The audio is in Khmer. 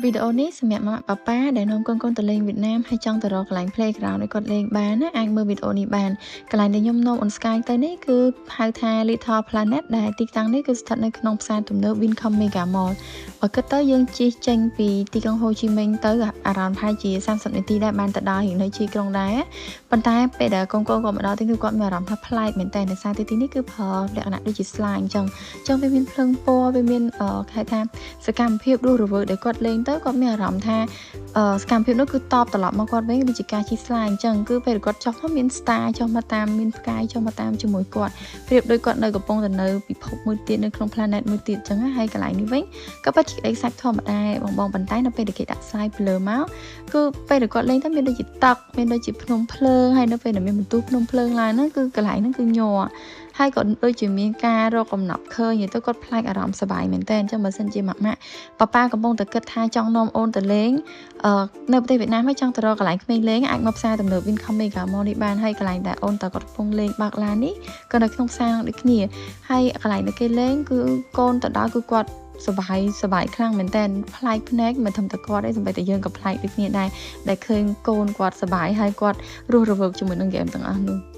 វីដេអូនេះសម្រាប់ម៉ាក់ប៉ាប៉ាដែលនាំកូនៗទៅលេងវៀតណាមហើយចង់ទៅរកកន្លែង playground ឲ្យគាត់លេងបានណាអាចមើលវីដេអូនេះបានកន្លែងដែលខ្ញុំនាំអូនស្កាយទៅនេះគឺហៅថា Little Planet ដែលទីតាំងនេះគឺស្ថិតនៅក្នុងផ្សារទំនើប Vincom Mega Mall។ បើគិតទៅយើងជិះចេញពីទីក្រុងហូជីមិញទៅអារ៉ោនប្រហែលជា30នាទីដែរបានទៅដល់រៀងនៅជាក្រុងដែរប៉ុន្តែពេលដែលកូនៗគាត់មកដល់ទីគឺគាត់មានអារម្មណ៍ថាប្លែកមែនតើដោយសារទីទីនេះគឺប្រើលក្ខណៈដូចជា slide អញ្ចឹងអញ្ចឹងវាមានភ្លើងពណ៌វាមានគេហៅថាសកម្មភាពរស់រវើកដែលគាត់លេងទៅគាត់មានអារម្មណ៍ថាសកម្មភាពនោះគឺតបត្រឡប់មកគាត់វិញដូចជាការជិះ slide អញ្ចឹងគឺពេលគាត់ចុះមកមាន star ចុះមកតាមមានផ្កាយចុះមកតាមជាមួយគាត់ប្រៀបដូចគាត់នៅកំពុងតែនៅពិភពមួយទៀតនៅក្នុង planet មួយទៀតអញ្ចឹងហើយកន្លែងនេះវិញក៏ពិតជាក្តីសាច់ធម្មតាបងបងប៉ុន្តែនៅពេលដែលគេដាក់ slide ភ្លើមកគឺពេលដែលគាត់លេងទៅមានដូចជាទឹកមានដូចជាភ្នំភ្លើងហើយនៅពេលដែលមានបន្ទុះភ្នំភ្លើងឡើងហ្នឹងគឺកន្លែងហ្នឹងគឺញ័រហើយក៏ដូចជាមានការរកកំណប់ឃើញទៅគាត់ប្លែកអារម្មណ៍សប្បាយមែនតើអញ្ចឹងបើសិនជាម៉ាក់ម៉ាក់ប៉ាប៉ាកំពុងតែគិតថាចង់នាំអូនទៅលេងអឺនៅប្រទេសវៀតណាមហើយចង់ទៅរកកន្លែងក្មេងលេងអាចមកផ្សារទំនើប Vincom Mega Mall នេះបានហើយកន្លែងដែលអូនតើគាត់កំពុងលេងបើកឡាននេះក៏នៅក្នុងផ្សារដូចគ្នាហើយកន្លែងដែលគេលេងគឺកូនទៅដល់គឺគាត់សបាយសបាយខ្លាំងមែនតើប្លែកភ្នែកមិនធំតែគាត់ទេសូម្បីតែយើងក៏ប្លែកដូចគ្នាដែរដែលឃើញកូនគាត់សបាយហើយគាត់រស់រវើកជាមួយនឹងហ្គេមទាំងអស់នោះ។